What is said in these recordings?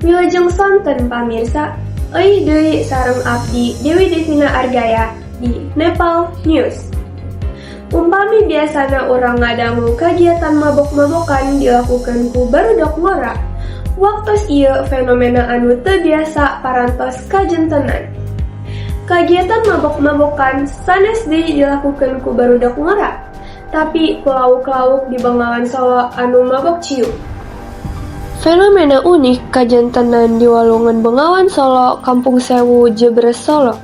Wilujeng sonten, pamirsa, euih deui sareng abdi, Dewi Devina Argaya, di Nepal News. Umpami biasana urang ngadangu kagiatan mabok-mabokan dilakukan ku barudak ngora, waktos ieu fenomena anu teu biasa parantos kajentenan. Kagiatan mabok-mabokan sanes deui dilakukan ku barudak ngora, tapi ku lauk-lauk di Bengawan Solo anu mabok ciu. Fenomena unik kajentenan di Walungan Bengawan Solo, Kampung Sewu, Jebres, Solo.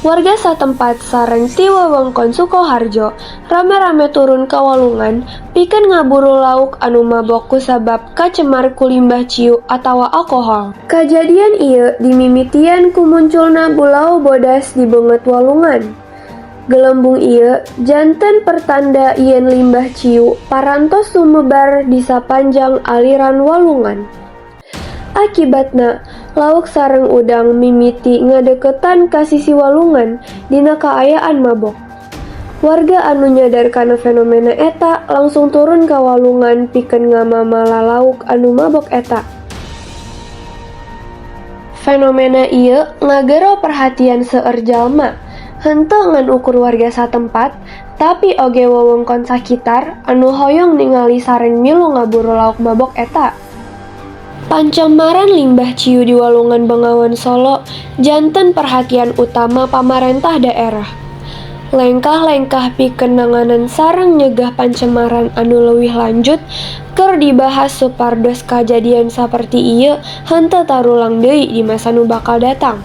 Warga satempat sareng ti wewengkon Sukoharjo rame-rame turun ka walungan pikeun ngaburu lauk anu mabok kusabab kacemar ku limbah ciu atawa alkohol. Kajadian ieu dimimitian ku munculna bulau bodas di beungeut walungan. Gelembung ieu janten pertanda yen limbah ciu parantos sumebar di sapanjang aliran walungan. Akibatna, lauk sareng udang mimiti ngadeukeutan ka sisi walungan dina kaayaan mabok. Warga anu nyadar kana fenomena eta langsung turun ka walungan pikeun ngamamala lauk anu mabok eta. Fenomena ieu ngagero perhatian seueur jalma, henteu ngan ukur warga satempat, tapi oge wewengkon sakitar anu hoyong ningali sareng milu ngaburu lauk mabok eta. Pancemaran limbah ciu di Walungan Bengawan Solo janten perhatian utama pamarentah daerah. Lengkah-lengkah pikeun nanganan sareng nyegah pancemaran anu leuwih lanjut keur dibahas supados kajadian saperti ieu henteu tarulang deui di masa nu bakal datang.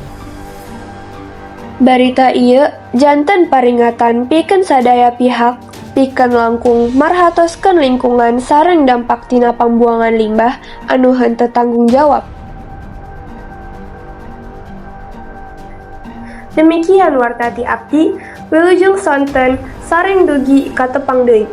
Barita ieu janten paringatan pikeun sadaya pihak pikeun langkung marhatoskeun lingkungan sareng dampak tina pambuangan limbah anu henteu tanggung jawab. Demikian warta ti abdi, wilujeng sonten sareng dugi ka tepang deui.